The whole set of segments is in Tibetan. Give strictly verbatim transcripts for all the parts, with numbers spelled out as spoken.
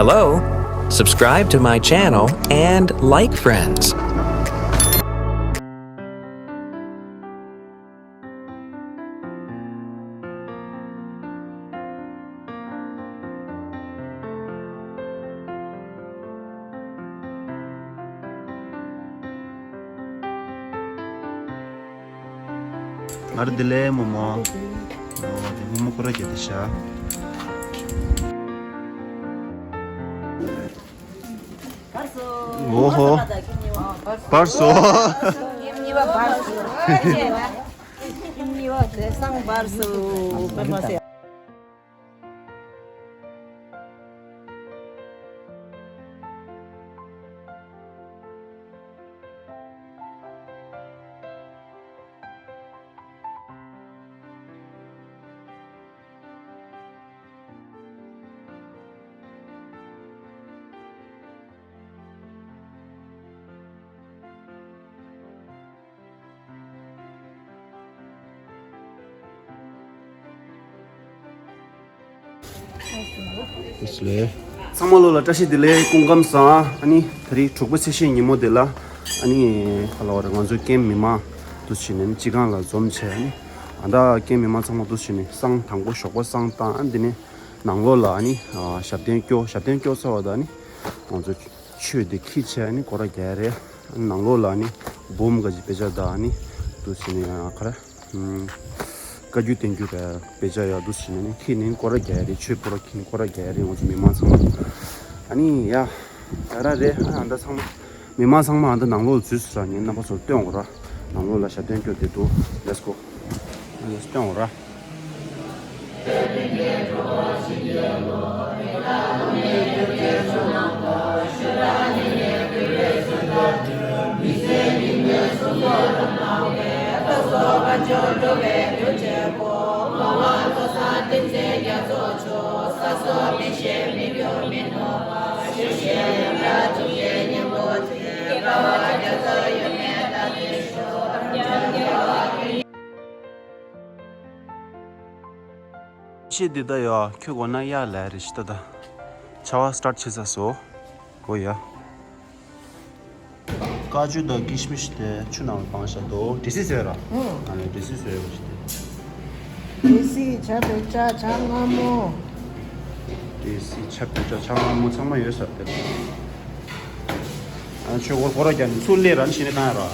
Hello, subscribe to my channel and like friends. ང་ར་དེ་ལས་མོ་མོ། ཨོ་དེ་མོ་མོ་ཁོ་ར་གྱ་དེ་ཤ། འོ་ཧོ། བར་སོ། ཉིན་གཉིས་པ་བར་སོ། ཉིན་གཉིས་པ་བར་སོ། ཉིན་གཉིས་པ་བདེ་སང་བར་སོ། བར་མ་སེ། ཚང་མ་ལོ་ལ་བཀྲ་ཤིས་བདེ་ལེགས། སྐུ་ཁམས་བཟང་། ཨ་ནི་ད་རེས་དྲུག་པ་ཚེས་བཞི་ཉིན་མོ་དེ་ལ་ཨ་ནི་ག་ལ་བ་རེད། ང་ཚོའི་ཀེམ་མི་མང་འདུ་བྱེད་ནས་ནི་སྤྱི་ཁང་ལ་འཛོམས་བྱས། ཨ་ནི་ཨ་ད་ཀེམ་མི་མང་ཚང་མ་འདུ་བྱེད་ནས་སང་དང་པོ་ཞོགས་པ་སང་བཏང་། ཨ་ནི་དེ་ནས་ནང་ལོགས་ལ་ཨ་ནི་ཨ་ཞབས་བརྟན་སྐྱོར། ཞབས་བརྟན་སྐྱོར་ཚར་བ་དང་ཨ་ནི་ང་ཚོ་ཆོས་དེ་ཁྱི་བྱས་ནི་སྐོར་ར་རྒྱག་རེད། ནང་ལོགས་ལ་ནི་འབུམ་ག་ཅིག་དཔེ་ཆ་དང་ནི་འདུག་ཟེར་ནི་ཡང་ག་རེ། བཀའ་བརྒྱུད་བསྟན་བརྒྱུད་ར་དཔེ་ཆ་ཡག་འདུག་ཟེར་ནི་ནི་ཁྱི་ནི་སྐོར་ར་རྒྱག་རེད། ཆོས་པོ་ར་ཁྱི་ནི་སྐོར་ར་རྒྱག་རེད། ང་ཚོ་མི་མང་ཚང་མ་ཨ་ནི་ཡ་ཡ་ར་རེད། ཨ་ད་ཚང་མ་མི་མང་ཚང་མ་ཨ་ད་ནང་ལོགས་འཛུལ་སོང་ར། ངས་རྣམ་པ་ཚོར་སྟོན་འོང་ར། ནང་ལོགས་ལ་ཞབས་བརྟན་སྐྱོར་དེ་འདུག Let's go. ཨ་ནི་སྟོན་འོང་ར། ཤེས་འདི་ད་ཡོ་ཁྱོད་གོ་ན་ཡག་ལས་རེད་ཤི་ད། ད་ཆར་པ་སི་ཊར་ཊི་བྱེད་ས་སོ། གོ་ཡ། ཀ་ཅུ་དང་ཀི་ཤི་མི་ཤི་དེ་ཆུ་ནང་ལ་སྦངས་བཞག་འདུག་འབྲས་སིལ་བཟོས་ར། ཨང་། ཨ་ནི་འབྲས་སིལ་བཟོས་པ་ཞིག་སྟེ། འབྲས་སིལ་ཇ་བོད་ཇ་ཇ་མངར་མོ། འབྲས་སིལ་ཇ་བོད་ཇ་ཇ་མངར་མོ་ཚང་མ་ཡོད་ས་རེད། ཨ་ཆོས་འཁོར་སྐོར་ར་རྒྱག་ནས་ཚུར་སླེབས་ར་ནི་ཤི་ནི་གང་ཡ་ར། ཨ།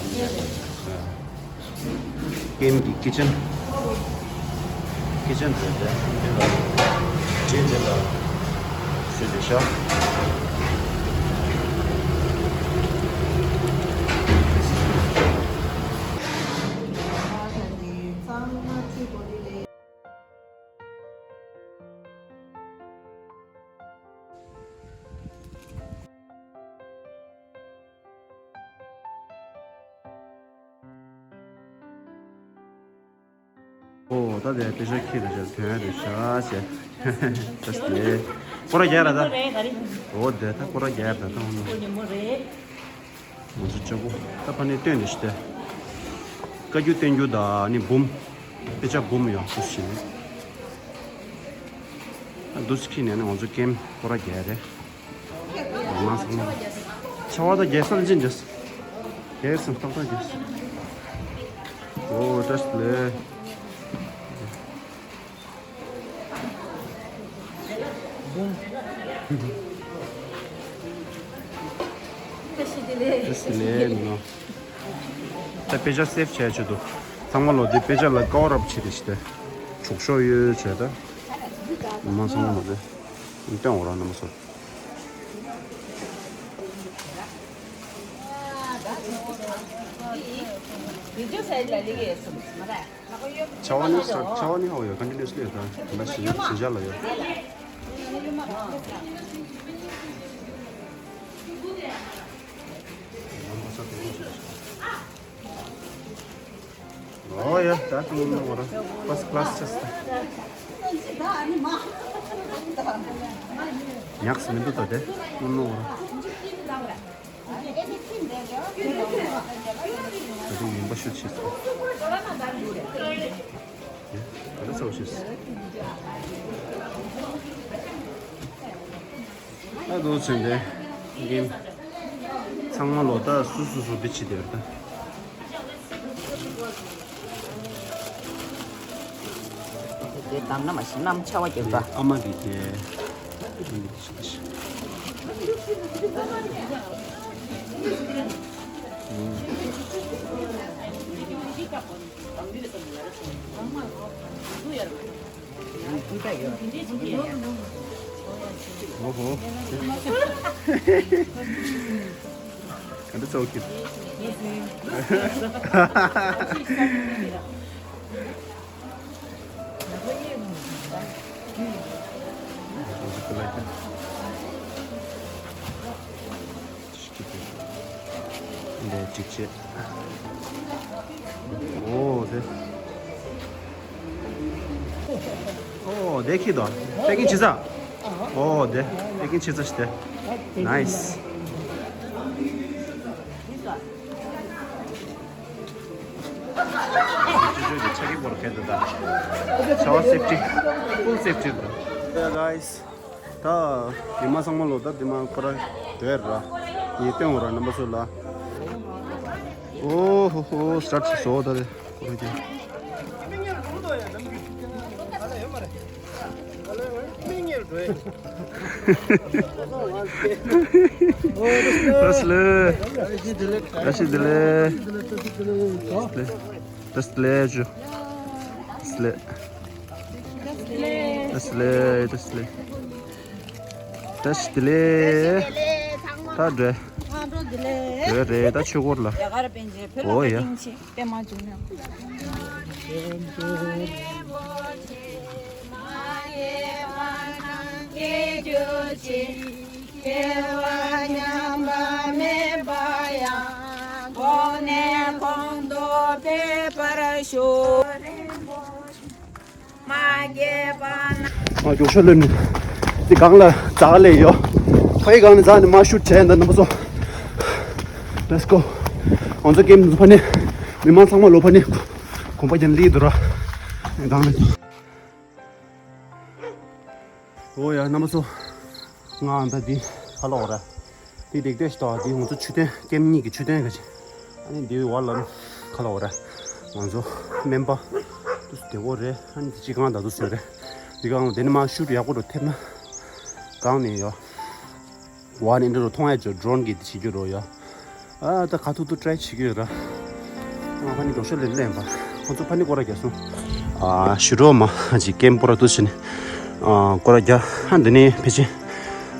ཀེམ་གྱི་ཀི་ཅན། ཀི་ཅན་རེད་དེ། འདི་ལ་འབྲས་འདི་ལ་བཟོས་ཏེ་བཞག་ཨོ་ད་དེ་དཔེ་ཆ་ཁྱེར་རེ་བཞག་དོན་རེ་བཞག་བྱས། ད་དེ་སྐོར་ར་རྒྱག་ར་ད། ཨོ་དེ་ད་སྐོར་ར་རྒྱག་ར་ད་ད་འོ་ན། ང་ཚོ་ལྕགས་པོ་ད་ཕ་ནས་སྟོན་རེ་ཞིག་སྟེ། བཀའ་བརྒྱུད་བསྟན་བརྒྱུད་ད་ནི་འབུམ། དཔེ་ཆ་འབུམ་ཡང་ཁུ་ཞིག་འདུག་སེ་ཁྱེར་ནས་ནི་ང་ཚོ་ཀེམ་སྐོར་ར་རྒྱག་རེད། མ་སོང་། ཆ་བ་ད་རྒྱལ་ས་ལ་ཅི་འདྲ། རྒྱལ་སོང་ཏག་ཏག་རྒྱལ་སོང་། ཨོ་བཀྲ་ཤིས་བདེ་ལེགས། བཀྲ་ཤིས་བདེ་ལེགས། བཀྲ་ཤིས་བདེ་ལེགས་ནོ། ད་དཔེ་ཆ་སེབ་བྱས་ཆེད་དུ་ཚང་མ་ལོ་དེ་དཔེ་ཆ་ལ་ཀ་བ་རབ་བྱེད་དེ་ཞིག་སྟེ། བྱུག་ཤོག་ཡོད་བྱས་ད། མ་ཚང་མ་ལོ་དེ། སྟོན་འོ་ར་ན་མ་སོ། བི་ཌིའོ་སའིཌ་ལ་ལི་གེ་སུ་མ་ར། ཆ་བ་ནི་ས་ཆ་བ་ནི་ཧ་ཡོད་ཀོན་ཊི་ནིའུ་སི་ལི་ཡོད་ད། ད་ཞི་ཞི་བྱ་ལ་ཡོད། ཨོ་ཡ་ད་ཐུང་ནོ་ར། ཕར་སི་ཀི་ལ་སི་ཆགས་ས། ཉག་སི་མི་འདུག་ད་དེ་ཐུང་ནོ་ར། ད་དུང་ཡིན་པ་ཤོད་ཤེས་སོང་། ཡ་ད་ལྟ་ཚ་བོ་ཤེས་སོང་། ད་དུང་ཚུན་ཏེ་ངེམ་ཚང་མ་ལོ་ད་སུ་སུ་སུ་འདི་ཕྱི་དེར་ད། དེ་དམ་ན་མ་ཤི་ནམ་ཆ་བ་རྒྱབ་ད། ཨ་མ་གི་དེ། ཨོ་ཧོ། ག་འདྲ་ཚོགས་ཀྱི། འདི་གཅིག་བྱས། ཨོ་དེ། ཨོ་དེ་ཁྱི་དོ། པེ་ཀིང་ཆི་ཚ། ཨོ་དེ། པེ་ཀིང་ཆི་ཚ་ཞིག་དེ། ནའིས། ཆ་རྐྱེན་སྐོར་གལ་ཏེ་ད། བྱ་བ་སེབ་ཊི། ཕུལ་སེབ་ཊི་རེད། Hey guys. ད་དེ་མ་ཚང་མ་ལོ་ད་དེ་མ་ཁོ་ར་དོད་ར། ཡིན་སྟོན་འོ་ར་རྣམ་པ་ཚོ་ལ། ཨོ་ཧོ་ཧོ་སི་ཊཱར་ཊི་བཟོ་ད་རེ། ཁོ་ར་ཀྱི། བཀྲ་ཤིས་བདེ་ལེགས། བཀྲ་ཤིས་བདེ་ལེགས། བཀྲ་ཤིས་བདེ་ལེགས། བཀྲ་ཤིས་བདེ་ལེགས་ཇུ། བཀྲ་ཤིས་བདེ་ལེགས། བཀྲ་ཤིས་བདེ་ལེགས། བཀྲ་ཤིས་བདེ་ལེགས། བཀྲ་ཤིས་བདེ་ལེགས། ད་འགྲོ། ད་འགྲོ་བདེ་ལེགས། འགྲོ་རེད་ད་ཆོས་སྐོར་ལ། རྒྱ་གར་པཎ་ཆེན་བོད་ལ་ཨོ་ཡ། བཀའ་དྲིན་ཆེ། པད་མ་འབྱུང་གནས། སྐྱེ་བ་ཉམས་པ་མེད་པ་ཡང་། གོང་ནས་གོང་དུ་འཕེལ་བར་ཤོག། མ་སྐྱེས་པ་ན། མ་མགྱོགས་ཤོས་ལོན་ནི། འདི་སྒང་ལ་འཛག་ལས་ཡོད། ཕ་གི་སྒང་ནས་འཛག་ནས་མ་ཤུ་བྱས་འདི་རྣམ་པ་ཚོ། Let's go. ང་ཚོ་ཀེམ་ཕ་ནི། མི་མང་ཚང་མ་ལོ་ཕ་ནི། གོམ་པ་རྒྱན་ལི་འདུག་ར། སྒང་ལ། ཨོ་ཡ་རྣམ་པ་ཚོ། ང་ད་འདི་ཁ་ལོག་ར། འདི་ལེགས་བལྟས་ཤིག་ད། འདི་ང་ཚོ་མཆོད་རྟེན་ཀེམ་གཉིས་ཀྱི་མཆོད་རྟེན་ག་ཅིག་ཨ་ནི་འདི་བར་ལ་ཁ་ལོག་ར། ང་ཚོ་སྨན་པ་དུས་སུ་བདེ་བོ་རེད། ཨ་ནི་འདི་ཅི་གང་ད་དུས་སུ་རེད། འདི་གང་དེ་ནི་མ་ཤུ་ཡག་པོ་རུ་ཐེབས་ན་གང་ནས་ཡོད། ཝ་ནི་འདི་རུ་མཐོང་ཡ་ཅོ་ཌོ་རོན་གྱི་འདི་བྱེད་རྒྱུ་རུ་ཡོད། ཨ་ད་ག་ཐུབ་ཐུབ་ཊ་རའི་བྱེད་ཀྱི་ཡོད་ར། ཨ་ཕ་ནི་འགྲོ་ཤོར་ལེ་ལེན་པ། ཁོ་ཚོ་ཕ་ནི་སྐོར་ར་རྒྱག་སོང་། ཨ་ཞུ་རོགས་མ་ཅི་ཀེམ་པོ་ར་དུ་ཕྱིན། ཨ་སྐོར་ར་རྒྱག་ཨ་འདི་ནི་ཕལ་ཆེར་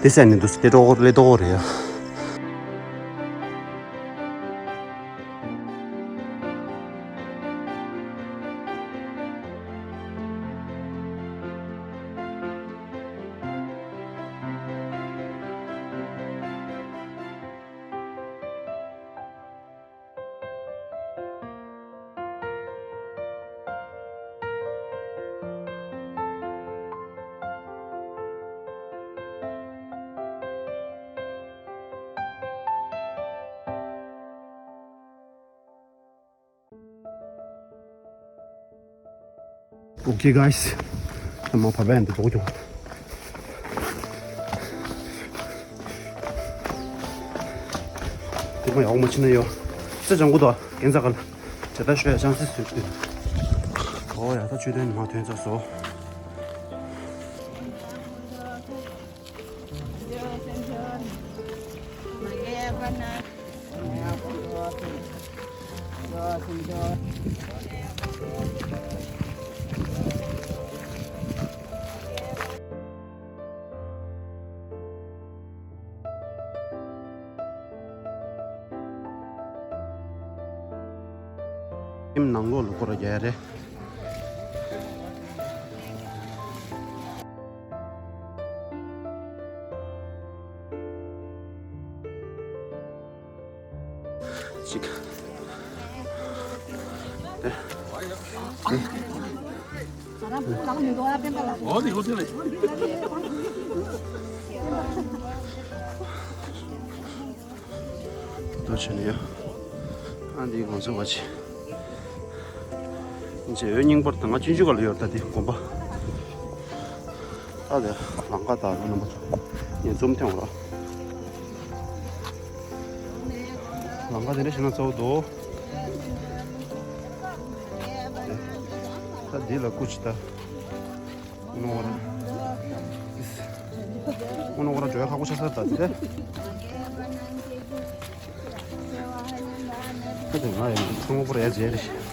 དེ་སན་ནི་འདུག་སྟེ་ཏོག་ལེ་ཏོག་རེད་ཡ། Okay guys. ད་མ་བབས་པ་ཡང་འདི་འགྲོ་གི་འགྲོ། དེ་མ་ཡག་མ་ཕྱིན་ན་ཡོ། ཚེ་ལྗང་གུ་དང་གན་ཚ་ག་ལ། ཇ་ད་ཤོད་ཡ་ཅང་སི་སུ་ཏུ། ཨོ་ཡ་ད་ཆུ་དོན་མ་ཐོན་ཚ་སོ། ཨིམ་ནང་ལོགས་ལ་སྐོར་ར་རྒྱག་ཡ་རེད། གཅིག་ཨོ་དེ་ཧོ་ཐེ་ལེ། ལྟོས་བྱས་ནས་ཡ། ཨ་འདི་ང་ཚོ་བ་ཆེ། འཇལ་ཡོད་རྙིང་པར་ད་ང་ཆུང་ཆུང་ག་ལ་ཡོད་ད་འདི་དགོན་པ། ད་དེ་ལང་ཀ་ད་ལ་རྣམ་པ་ཚོ་ངས་འཛུམ་ཐེངས་བ་ར། ལམ་ཁ་དེ་འདྲ་ཞིག་ན་གཙོ་བོ་འདུག་ད་འདི་ལ་སྐུ་ཅི་ད། ཨོ་ནོ་ཝ་ར། ཨོ་ནོ་ཝ་ར་འགྲོ་ཡ་ཁག་པོ་ཆགས་ས་ད་དེ། ད་དེ་ང་ཡང་ཚང་མ་པོ་ར་ཡ་རྗེས་རེད།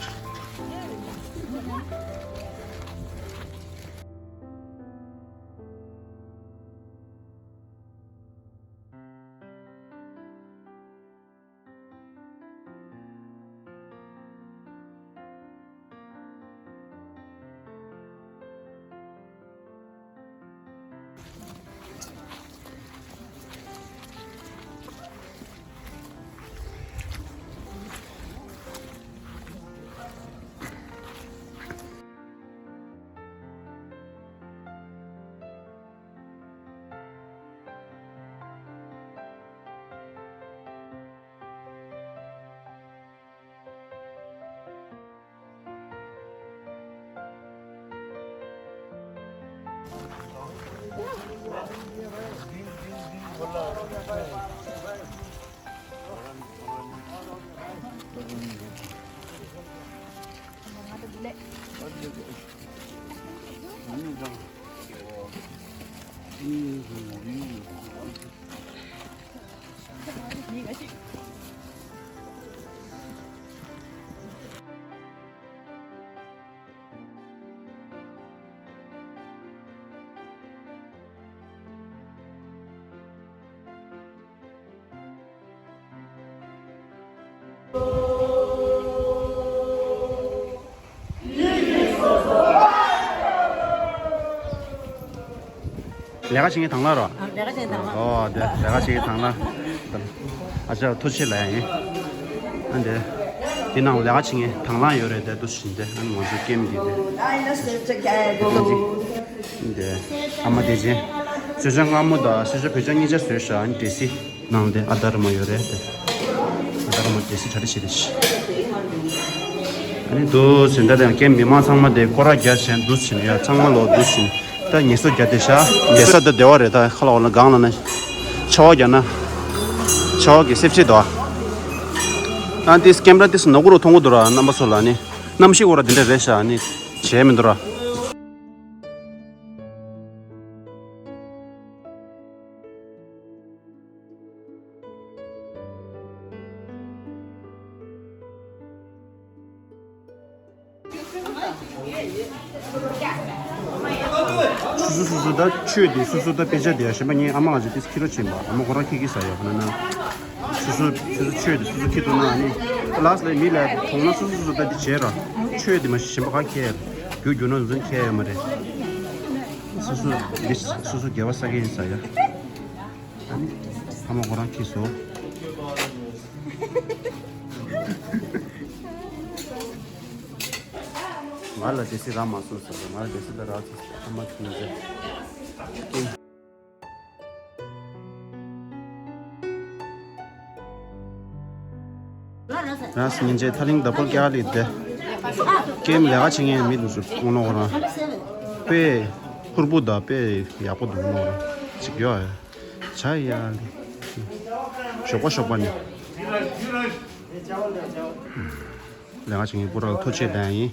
ལས་ཀ་བྱེད་མཁན་དང་བླངས་རོ། ལས་ཀ་བྱེད་མཁན་དང་བླངས། ཨོ་དེ་ལས་ཀ་བྱེད་མཁན་དང་བླངས། ཨ་ཅག་ཐུགས་རྗེ་ཆེ་ལབ་ཡ་ཡིན། ཨ་འདི། འདི་ནང་ལས་ཀ་བྱེད་མཁན་དང་བླངས་ཡོད་རེད་དེ་འདུག་བཞིན་དེ་ཨ་ནི་ང་ཚོ་ཀེམ་གྱི་དེ། འདི་ཨ་མ་བདེ་ཆེན། གསོལ་ཇ་མངར་མོ་དང་གསོལ་ཇ་བོད་ཇ་གཉིས་ཆ་བཟོས་ཤག་ཨ་ནི་འབྲས་སིལ། ནང་དེ་ཨ་དར་མ་ཡོད་རེད་དེ། ཨ་དར་མ་དེ་སི་གྲ་སྒྲིག་བྱེད་དེ་ཤི། ཨ་ནི་དུ་ཟིན་ད་དེ་ཀེམ་མི་མང་ཚང་མ་དེ་སྐོར་ར་རྒྱ་ཆེན་འདུ་ཟིན་ཡ་ཚང་མ་ལོ་འདུ་ཟིན། ད་ངལ་གསོ་རྒྱ་དེ་ཤ་དེ་ས་དེ་བདེ་བ་རེད། ད་ཁ་ལ་འོ་ན་གང་ལ་ན་ཆ་བ་རྒྱ་ན་ཆ་བ་གི་སེབ་ཆེ་དོ། ཨ་དེ་ཀེམ་ར་དེ་ནོ་གུ་རུ་མཐོང་གི་འདུག་ར། རྣམ་པ་ཚོ་ལ་ནི་གནམ་གཤིས་འོ་ར་དེ་འདྲ་རེད་ཤ་ནི་བྱས་མི་འདུག་ར། སོ་སོ་སོ་སོ་ད་ཆོས་དེ་སོ་སོ་ད་དཔེ་ཆ་དེ་གཞན་པ་ངའི་ཨ་མ་ང་ཚོ་དེ་ཁྱི་རོ་ཕྱིན་པ་ཨ་མ་ཁོ་རང་ཁྱི་ཁྱི་ཟ་ཡོད་ཁོ་ན་ན། སོ་སོ་སོ་སོ་ཆོས་དེ་སོ་སོ་ཁྱི་འདུག་ན་ཨ་ནི། ལགས་ལས་མི་ལ་མཐོང་ན་སོ་སོ་སོ་སོ་ད་དེ་བྱས་ར། ཆོས་དེ་མ་གཞན་པ་ག་ཁྱི་རྒྱུ་རྒྱུ་ན་འཛུན་ཁྱི་ཡོད་མ་རེད། སོ་སོ་དེ་སོ་སོ་དགེ་བ་ས་ག་ཡིན་ཟ་ཡ། ཨ་ནི་ཨ་མ་ཁོ་རང་ཁྱི་ཟོ། ང་ལ་དེ་སྲིད་རག་མ་སོང་ཟེར་ཏེ་ང་ལ་དེ་སྲིད་ད་རག་ཚེ་ཨ་མ་ཁྱི་མཛད། རང་སྙིང་རྗེ་ཐ་ལིང་ད་པོལ་ཀྱ་ལི་དེ། ཀེམ་ལས་ཀ་བྱེད་མཁན་མི་འདུག་ཟུར་ཨོ་ནོ་རང་། དཔེ་ཕུར་བུ་དང་དཔེ་ཡག་པོ་འདུག་ཨོ་ནོ་རང་། ཅིག་ཡོད་ཨ། བྱ་ཡ་ལི། ཞོགས་པ་ཞོགས་པ་ནི། ལས་ཀ་བྱེད་མཁན་པུ་ར་ལ་ཐུགས་རྗེ་ཆེ་ཡིན།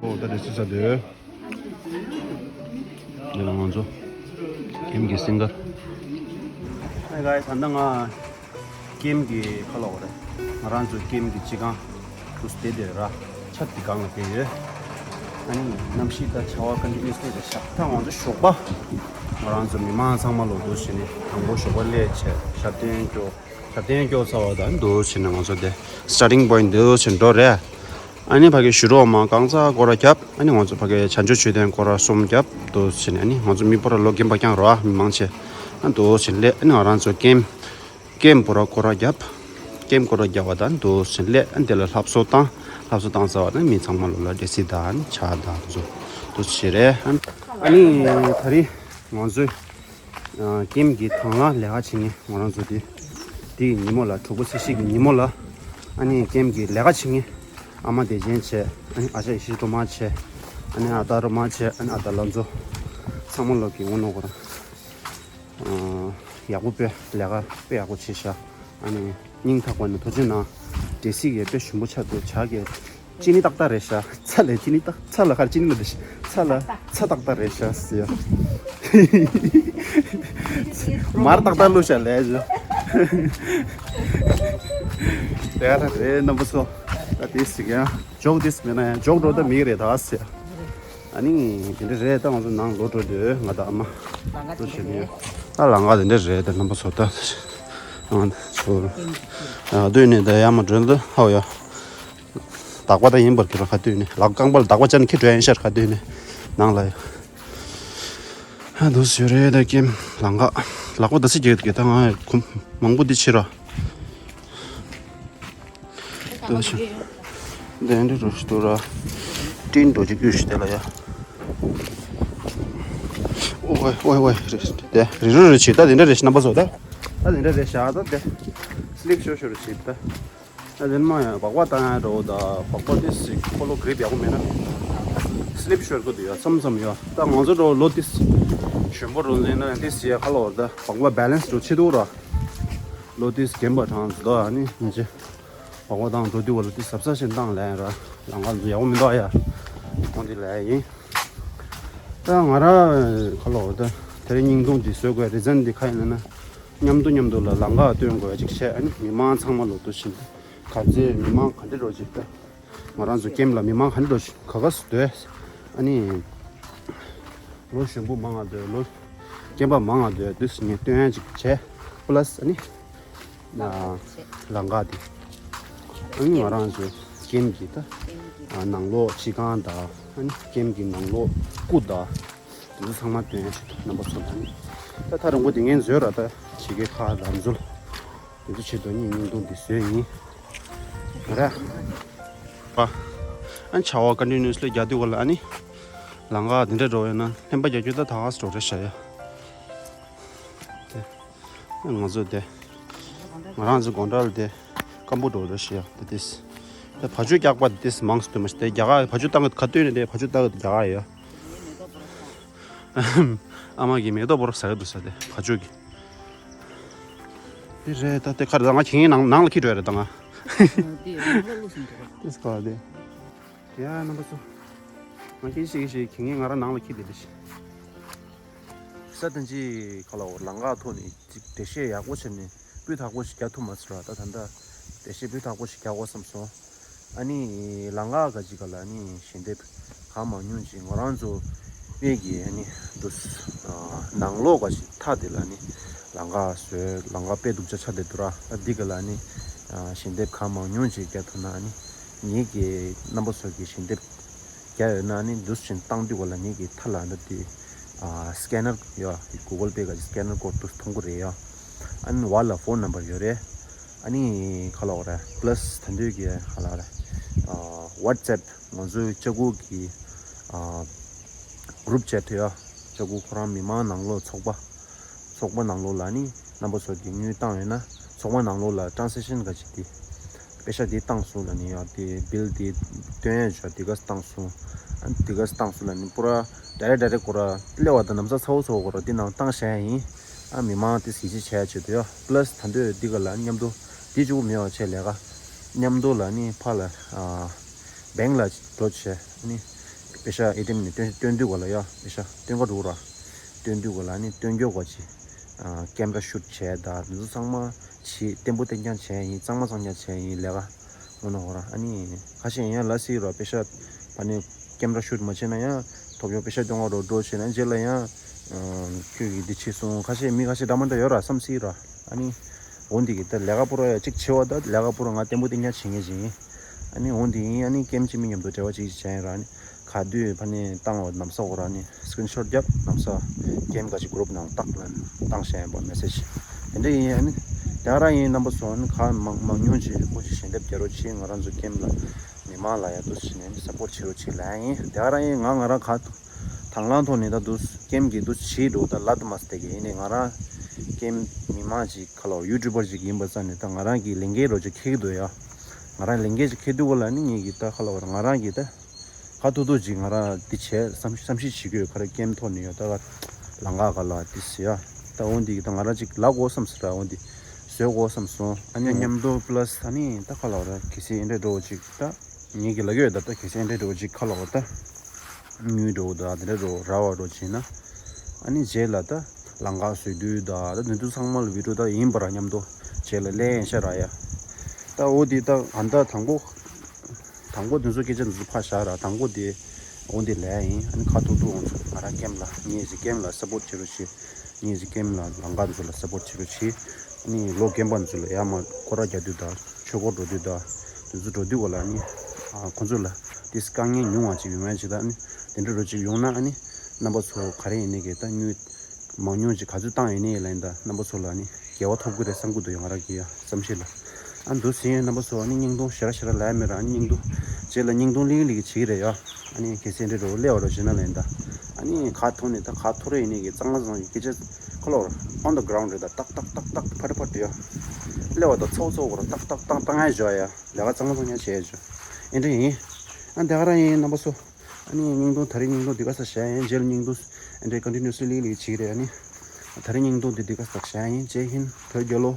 ཨོ་ད་རེས་སུ་ས་དེ། འདི་ལ་ང་ཚོ་ཀེམ་གྱི་སིང་གར། Hi guys, ད་ལྟ་ང་ཀེམ་གྱི་ཁ་ལོག་རེད། ང་རང་ཚོ་ཀེམ་གྱི་སྤྱི་ཁང་དུ་བསྡད་དེ་ར། ཆ་དེ་སྒང་ལ་བསྡད་ཡོད། ཨ་ནི་གནམ་གཤིས་ད་ཆར་པ་ཀོན་ཊི་ནུ་ཨ་སི་ལི་རེད་ཤག་ད་ང་ཚོ་ཞོགས་པ་ང་རང་ཚོ་མི་མང་ཚང་མ་ལོག་འདུག་བྱས་ནས་དང་པོ་ཞོགས་པ་སླེབས་བྱས་ཞབས་བརྟན་སྐྱོར། ཞབས་བརྟན་སྐྱོར་ཚར་བ་དང་འདུག་བྱས་ནས་ང་ཚོ་དེ་སི་ཊར་ཊིང་པོ་ཡིན་འདུག་བྱས་འགྲོ་རེད། ཨ་ནི་ཕ་གི་བཞུགས་རོགས་མ་གང་ཚ་སྐོར་ར་བརྒྱབ། ཨ་ནི་ང་ཚོ་ཕ་གི་བྱང་ཆུབ་མཆོད་རྟེན་སྐོར་ར་གསུམ་བརྒྱབ་འདུག་བྱས་ནས་ཨ་ནི་ང་ཚོ་མི་པོ་ར་ལོ་རྒན་པ་རྐྱང་རོ་ཨ་མི་མང་ཆེ་ཨ་འདུག་བྱས་ནས་སླེབས། ཨ་ནི་ང་རང་ཚོ་ཀེམ་ཀེམ་པོ་ར་སྐོར་ར་བརྒྱབ། ཀེམ་སྐོར་ར་བརྒྱབ་པ་དང་འདུག་བྱས་ནས་སླེབས། ཨ་ནི་དེ་ལ་ལྷ་གསོལ་བཏང་། ལྷ་གསོལ་བཏང་ཚར་བ་དང་མི་ཚང་མ་ལོ་ལ་འདྲེ་སི་དང་ཨ་ནི་ཇ་དང་འདུག་འདུག་བྱས་རེད། ཨ་ནི་ད་རེས་ང་ཚོས། ཀེམ་གྱི་དང་བླངས་ལས་ཀ་བྱེད་མཁན་ང་རང་ཚོ་དེ་ དེའི་ཉིན་མོ་ལ་དྲུག་པ་ཚེས་གཅིག་གི་ཉིན་མོ་ལ་ཨ་ནི་ཀེམ་གྱི་ལས་ཀ་བྱེད་མཁན་ཨ་མ་བདེ་ཆེན་བྱས། ཨ་ནི་ཨ་ཅག་ཡེ་ཤེས་སྒྲོལ་མ་བྱས། ཨ་ནི་ཨ་སྟག་སྒྲོལ་མ་བྱས། ཨ་ནི་ཨ་སྟག་ལྷ་མཚོ། ཚང་མ་ལོག་གི་འོ་ནོ་གོ་ར། ཡག་པོ་དཔེ་ལས་ཀ་དཔེ་ཡག་པོ་བྱས་ཤག་ཨ་ནི་སྙིང་ཐག་པ་ནས་ཐུགས་རྗེ་གནང་། འབྲས་སིལ་གྱི་དཔེ་ཞིམ་པོ་ཆགས་འདུག་ཇ་གི་ཅི་ནི་ཏག་ཏག་རེད་ཤག་ཚྭ་ལས་ཅི་ནི་ཏག་ཚྭ་ལ་ཁར་ཅི་ནི་ལ་རེད་ཤག་ཚྭ་ལ་ཚྭ་ཏག་ཏག་རེད་ཤག་ཟེར་ཡ། མར་ཏག་ཏག་བླུགས་ཤག་ལས་ཇོ། དེ་ལ་རེད་རྣམ་པ་ཚོ། ད་དེ་ཟིག་ཡང་ཇོག་དེ་མེད་ན་ཡང་ཇོག་འགྲོ་ད་མི་རེད་ད་ཟེར། ཨ་ནི་དེ་འདྲ་རེད། ད་ང་ཚོ་ནང་ལོག་འགྲོ་དུས་ང་དང་ཨ་མ་ལོ་ཞིག་ཡོད། ད་ལང་ཀ་དེ་འདྲ་རེད། ད་རྣམ་པ་ཚོ་ད་ང་ཚོ་སྡོད་ནས་ད་ཡར་མར་འགྲོ་ད་ཧའོ་ཡ། དག་པ་ད་ཡིན་པར་གྱུར་ཁ་སྟོད་ནས་ལག་རྐང་པ་ལ་དག་པ་ཅན་ཁྱི་འགྲོ་ཡིན་ཤར་ཁ་སྟོད་ནས་ནང་ལ་ཡ། ཨ་འདུག་ཟེར་རེད། ད་ཀེམ་ལང་ཀ་ལག་པ་ད་སི་རྒྱག་གི་ད་ང་གུམ་མང་པོ་འདི་ཕྱིར་ར། དེ་འདྲ་རོ་ཞིག་འདུག་ར། སྤྲིན་འགྲོ་གཅིག་གུས་ཤིག་དེ་ལ་ཡ། ཨོ་ཝེ་ཨོ་ཝེ་རེད་དེ་རི་རུ་རེ་བྱེད་ད་དེ་འདྲ་རེད་ཤི་རྣམ་པ་ཚོ་ད། ད་དེ་འདྲ་རེད་ཤག་ད་དེ་སི་ལིབ་ཤོར་ཤོར་བྱེད་ད། ད་དེ་མ་ཡ་སྦག་སྦག་བཏང་ཡ་འགྲོ་ད་སྦག་སྦག་དེ་སི་ཁོ་ལོ་གྲིབ་ཡག་པོ་མེད་ན་སི་ལིབ་ཤོར་གི་འདུག་ཡ་མཚམས་མཚམས་ཡ། ད་ང་ཚོ་འགྲོ་ལོ་དེ་ཞོན་པོ་རུ་ལེན་ན་དེ་སི་ཡ་ཁ་ལོ་ད་སྦག་སྦག་བེ་ལན་སི་འགྲོ་ཆེ་འདུག་ར། ལོ་དེ་སི་རྒན་པ་གྲངས་ཚོ་ད་ཨ་ནི་མི་ཆེ། སྦག་སྦག་བཏང་འགྲོ་དུས་བ་ལ་དེ་གཟབ་གཟབ་བྱས་བཏང་ལན་ར། ལང་ཀ་ཡག་པོ་མི་འདུག་ཡ། ཁོང་དེ་ལས་ཡིན། ད་ང་རང་ཁ་ལོ་ད་དེ་རིང་སྙིང་ཐུང་འདི་བཟོས་དགོས་རི་ཛན་འདི་ཁ་ཡིན་ན་མཉམ་དུ་མཉམ་དུ་ལ་ལང་ཀ་སྟོན་དགོས་ཅིག་བྱས། ཨ་ནི་མི་མང་ཚང་མ་ལོ་དུ་ཕྱིན་ག་ཚེ་མི་མང་ག་འདྲ་རོ་ཅིག་ད་ང་རང་ཚོ་ཀེམ་ལ་མི་མང་ག་འདྲ་རོ་ཅིག་ག་ག་སུ་སྡོད། ཨ་ནི་ལོ་གཞོན་པོ་མང་ང་སྡོད། ལོ་རྒན་པ་མང་ང་སྡོད་དུས་ངས་སྟོན་ཅིག་བྱས། པ་ལ་སི་ཨ་ནི། ལང་ཀ་དེ། ཨ་ནི་ང་རང་ཚོའི་ཀེམ་གྱི་ད་ནང་ལོགས་སྤྱི་ཁང་དང་ཨ་ནི་ཀེམ་གྱི་ནང་ལོགས་སྐུ་དང་དེ་ཚོ་ཚང་མ་སྟོན་ཡ་ཞིག་རྣམ་པ་ཚོ་ལ་ནི་ད་ཐག་རིང་པོ་དེ་ངས་བཟོས་ར། ད་ཕྱི་རྒྱལ་ཁག་ལམ་འཛོལ་དེ་ཚོ་ཆེད་དུ་ཉིན་སྙིང་སྟོང་འདི་བཟོས་ཡིན་ར། པ། ཨ་ནི་ཆར་པ་ཀོན་ཊི་ནུ་ཨ་སི་ལི་རྒྱག་དུས་ག་ལ་ཨ་ནི་ལང་ཀ་དེ་འདྲ་འགྲོ་ཡོད་ན་ལྷན་པ་རྒྱག་རྒྱུ་ད་ད་ག་སེ་འགྲོ་རེད་ཤག་ཡ། དེ། ང་ཚོ་དེ། ང་རང་ཚོ་དགོང་དག་ལ་དེ། སྐམ་པོ་འགྲོ་རེད་ཤག་ཡ་དེ་དེས། དེ་བ་ཕྱུགས་སྐྱག་པ་དེ་དེས་མང་སུ་དུ་མ་ཤི་དེ་རྒྱ་གར་བ་ཕྱུགས་བཏང་གི་ཁ་སྟོད་ནས་དེ་བ་ཕྱུགས་བཏང་གི་རྒྱ་གར་ཡ། ཨ་མ་གི་མེ་ཏོག་པོ་རོགས་ཟ་གི་འདུག་ས་དེ་བ་ཕྱུགས་ཀྱི། དེ་རེད་ད་དེ་ཁ་རེད་ད། ང་ཁྱེད་ངའི་ནང་ནང་ལ་ཁྱེར་འགྲོ་ཡ་རེད་ད་ང་། དེ་ཡང་ལ་ལུགས་སུ་འགྲོ་བ། དེ་སྐོར་དེ། ཡ་རྣམ་པ་ཚོ། ང་ཁྱེད་ཤིག་ཤིག་ཁྱེད་ངའི་ང་རང་ནང་ལ་ཁྱེར་དེ་དེ་ཤི། ས་དན་ཅི་ཁ་ལ་འོ་ལང་ཀ་ཐོག་ནས་ཅིག་འགྲེལ་བཤད་ཡག་པོ་བྱས་ནས་སྤུས་དག་པོ་ཞིག་རྒྱག་ཐུབ་མ་སོང་ར། ད་ད་ལྟ་འགྲེལ་བཤད་སྤུས་དག་པོ་ཞིག་རྒྱག་དགོས་བསམ་སོང་། ཨ་ནི་ལང་ཀ་ག་ཅིག་ག་ལ་ཨ་ནི་ཞལ་འདེབས་གང་མང་ཉུང་ཅིག་ང་རང་ཚོ་དཔེ་གི་ཨ་ནི་འདུག་ནང་ལོགས་ག་ཅིག་མཐའ་དེ་ལ་ཨ་ནི་ལང་ཀ་བཟོས་ལང་ཀ་དཔེ་སྡུག་ཅག་ཆགས་བསྡད་འདུག་ར། ད་འདི་ག་ལ་ཨ་ནི་ཞལ་འདེབས་གང་མང་ཉུང་ཅིག་རྒྱག་ཐུབ་ན་ཨ་ནི་ངེད་ཀྱི་རྣམ་པ་ཚོ་གི་ཞལ་འདེབས་རྒྱག་ཡོད་ན་ཨ་ནི་འདུག་སེ་བཏང་དུས་ག་ལ་ངེད་ཀྱི་མཐའ་ལ་འདི་སི་ཀེ་ནར་ཡོད། གུ་གལ་པེ་ག་ཅིག་སི་ཀེ་ནར་ཀོཌ་འདུག་སེ་མཐོང་གི་རེད་ཡ། ཨ་ནི་བ་ལ་ཕོན་ནམ་བར་ཡོད་རེད། ཨ་ནི་ག་ལབ་དགོས་རེད། པ་ལ་སི་ད་འདོད་ཀྱི་ག་ལབ་རེད། ཝ་ཊི་སེབ་ང་ཚོའི་ལྕགས་སྒོ་གི་གུ་རུབ་ཅེཊ་ཡ། ལྕགས་སྒོ་ཁོ་རང་མི་མང་ནང་ལོགས་ཚོགས་པ། ཚོགས་པ་ནང་ལོགས་ལ་ནི་རྣམ་པ་ཚོ་གི་དངུལ་བཏང་ཡོད་ན་ཚོགས་པ་ནང་ལོགས་ལ་ཊ་རན་ས་ཀི་ཤན་ག་ཅིག་དེ། པེ་ཤ་དེ་བཏང་སོང་ལ་ནི་ཡ་དེ་བིལ་དེ་སྟོན་ཡ་ཆོག་དེ་ག་བཏང་སོང་། ཨ་དེ་ག་བཏང་སོང་ལ་ནི་པུ་ར་ཌའི་རེག་ཌའི་རེག་ཁོ་ར་སླེབས་པ་དང་ན་བཟའ་ཚ་བོ་ཚོ་ཁོ་ར་དེ་ནང་བཏང་བཞག་ཡ་ཡིན། ཨ་མི་མང་དེ་གཟི་བརྗིད་བྱས་ཆེད་དུ་ཡ། པ་ལ་སི་ད་འདོད་འདི་ག་ལ་མཉམ་དུ་འདི་གཅིག་པུ་མེད་པ་བྱས་ལས་ཀ་མཉམ་དུ་ལ་ནི་ཕ་ལ་ཨ་བེང་ལ་འགྲོ་བྱས་ནི་པེ་ཤ་ཨེ་ཊི་ཨེམ་ནས་སྟོན་སྟོན་དུས་ག་ལ་ཡ་པེ་ཤ་སྟོན་ག་འགྲོ་ར། སྟོན་དུས་ག་ལ་ནི་སྟོན་རྒྱུ་ག་ཅིག་ཨ་ཀེམ་ར་ཤུཊ་བྱས་ད་འདི་ཚོ་ཚང་མ་བྱེད་བརྟན་པོ་བརྟན་རྐྱང་བྱས་ཡིན། གཙང་མ་གཙང་རྐྱང་བྱས་ཡིན་ལས་ཀ་ངོ་ནོ་ཧོ་ར། ཨ་ནི་ཁ་ཤས་ཡང་ལ་སི་ར་པེ་ཤ་ཕ་ནི་ཀེམ་ར་ཤུཊ་མ་བྱས་ན་ཡང་ཐོབ་ཡོང་པེ་ཤ་སྟོན་ག་རོ་འགྲོ་བྱས་ན་རྗེས་ལ་ཡང་ཁྱོད་ཀྱིས་འདི་བྱས་སོང་། ཁ་ཤས་མི་ཁ་ཤས་འདྲ་མ་འདྲ་ཡོད་ར་བསམ་སྲིད་ར། ཨ་ནི་འོ་འདི་གི་ད་ལས་ཀ་པོ་ར་ཡ་གཅིག་བྱེད་པ་ད་ལས་ཀ་པོ་ར་ང་བརྟན་པོ་བརྟན་རྐྱང་བྱེད་མཁན་ཅིག་ཡིན། ཨ་ནི་འོ་འདི་ཡིན། ཨ་ནི་ཀེམ་གཅིག་མི་མཉམ་དུ་འབྲེལ་བ་གཅིག་བྱས་ཡིན་ར། ཨ་ནི་ག་དུས་ཕ་ནི་བཏང་བ་ནམ་ས་འོ་ར་ནི་སི་ཀི་རིན་ཤོཊ་རྒྱབ་ནམ་ས་ཀེམ་ག་ཅིག་གུ་རུབ་ནང་བཏགས་ལ་བཏང་བཞག་ཡིན་པ་མེ་སེ་ཇི། དེ་འདྲ་ཡིན། ཨ་ནི་དེ་ག་རང་ཡིན། རྣམ་པ་ཚོ་ཨ་ནི་ག་མང་མང་ཉུང་ཅིག་ཁོ་ཅིག་ཞལ་འདེབས་རྒྱག་རོགས་བྱེད། ང་རང་ཚོ་ཀེམ་ལ་མི་མང་ལ་ཡ་འདུག་སེ་ནས་ཨ་ནི་སབ་པོརཊ་བྱེད་རོགས་བྱེད་ལབ་ཡ་ཡིན། དེ་ག་རང་ཡིན། ང་ང་རང་ག་དང་བླངས་ཐོག་ནས་ད་འདུག་ཀེམ་གྱི་འདུག་བྱེད་འགྲོ་ད་ལ་དུ་མ་སྟེ་གི་ཡིན་ནས་ང་རང་ ཀེམ་མི་མང་ཅིག་ཁ་ལོ་ཡུ་ཊུ་བར་ཅིག་ཡིན་པ་ཙང་ནས་ད་ང་རང་གི་ལས་འགན་རོ་ཅིག་འཁྱེར་གྱི་འདུག་ཡ། ང་རང་ལས་འགན་ཅིག་འཁྱེར་དུས་ག་ལ་ནི་ངེད་ཀྱི་ད་ཁ་ལོ་ང་རང་གི་ད་ཁ་ཐུག་ཐུག་ཅིག་ང་རང་འདི་བྱས་བསམ་བསམ་ཤེས་བྱེད་ཀྱི་ཡོད། ག་རེ་ཀེམ་ཐོག་ནས་ཡོད་ད་ག་ལང་ག་ག་ལ་འདི་ཟེར་ཡ། ད་འོ་འདི་གི་ད་ང་རང་ཅིག་ལབ་དགོས་བསམ་ཟེར་ར། འོ་འདི་བཟོས་དགོས་བསམ་སོང་། ཨ་ནི་མཉམ་དུ་པ་ལ་སི་ཨ་ནི་ད་ཁ་ལོ་ར་གལ་སྲིད་ཨེ་འདྲ་འགྲོ་ཅིག་ད་ངེད་ཀྱི་ལ་ཡོད་ད། ད་གལ་སྲིད་ཨེ་འདྲ་འགྲོ་ཅིག་ཁ་ལོ་ད་དངུལ་འགྲོ་ད་དེ་འདྲ་འགྲོ་ར་བ་འགྲོ་བྱས་ན། ཨ་ནི་རྗེས་ལ་ད་ལང་ག་བཟོས་དུས་ད་ད་དེ་ཚོ་ཚང་མ་ལ་བི་ཌིའོ་ད་ཡིན་པ་ར་མཉམ་དུ་རྗེས་ལ་ལེན་ཤ་ར་ཡ། ད་འོ་དེ་ད་ག་ད་དང་པོ་དང་པོ་དེ་ཚོ་སྐད་ཆ་འདི་ཚོ་ཕར་བཞག་ར། དང་པོ་དེ་འོ་འདི་ལས་ཡིན། ཨ་ནི་ཁ་ཐུག་ཐུག་འོང་ཚོ་ང་རང་ཀེམ་ལ་ངེད་ཀྱི་ཀེམ་ལ་སབ་པོར་ཊི་བྱེད་རོགས་བྱེད། ངེད་ཀྱི་ཀེམ་ལ་ལང་ག་ཚོ་ལ་སབ་པོར་ཊི་བྱེད་རོགས་བྱེད། ཨ་ནི་ལོ་རྒན་པ་ཚོ་ལ་ཡར་མར་སྐོར་ར་རྒྱག་དུས་ད་ཆོས་སྒོར་འགྲོ་དུས་ད་དེ་ཚོ་འགྲོ་དུས་ག་ལ་ཨ་ནི་ཁོང་ཚོ་ལ་དེ་དཀའ་ངལ་ཉུང་བ་ཅིག་ཡོང་ཡ་ཅིག་ད། ཨ་ནི་དེ་འདྲ་རོ་ཅིག་ཡོང་ན་ཨ་ནི་རྣམ་པ་ཚོ་ག་རེ་ཡིན་ནའི་གི་ད་དངུལ་མང་ཉུང་ཅིག་ག་ཚོད་བཏང་ཡོད་ནའི་ལན་ད་རྣམ་པ་ཚོ་ལ་ནི་དགེ་བ་ཐོབ་ཀྱི་རེད་བསམ་གྱི་འདུག་ཡང་ང་རང་གི་ཡ་བསམ་ཤེས་ལ། ཨ་འདུག་ཟིན་རྣམ་པ་ཚོ་ཨ་ནི་བརྙན་ཐུང་ཞེ་དྲག་ཞེ་དྲག་ལབ་ཡ་མེད་ར། ཨ་ནི་བརྙན་ཐུང་རྗེས་ལ་བརྙན་ཐུང་ལིག་ལིག་བྱེད་ཀྱི་རེད་ཡ། ཨ་ནི་གལ་སྲིད་འདྲི་རོགས་སླེབས་པ་རོགས་བྱེད་ན་ལན་ད། ཨ་ནི་ག་ཐོག་ནས་ད་ག་ཐོག་རེ་ཡིན་ནའི་གི་གཙང་མ་གཙང་གི་སྐད་ཆ་ཁ་ལོ་on the ground རེད་ད། ཏག་ཏག་ཏག་ཏག་ཕར་ཕར་དུ་ཡ། སླེབས་པ་ད་ཚོགས་ཚོགས་གོ་ར་ཏག་ཏག་ཏག་ཏག་ཡ་འཇོག་ཡ། ལས་ཀ་གཙང་མ་གཙང་ཡ་བྱས་ཡ་འཇོག་ཨེ་འདྲ་ཡིན། ཨ་འདི་ག་རང་ཡིན་རྣམ་པ་ཚོ། ཨ་ནི་བརྙན་ཐུང་ད་རེས་བརྙན་ཐུང་འདི་ག་ས་བཞག་ཡིན། རྗེས་ལ་བརྙན་ཐུང་ཨ་འདྲའི་ཀོན་ཊི་ནུ་སི་ལི་ལི་བྱེད་ཀྱི་རེད། ཨ་ནི་ད་རེས་བརྙན་ཐུང་འདི་འདི་ག་ས་བཞག་ཡིན། ཇེ་ཧིན། བོད་རྒྱལ་ལོ།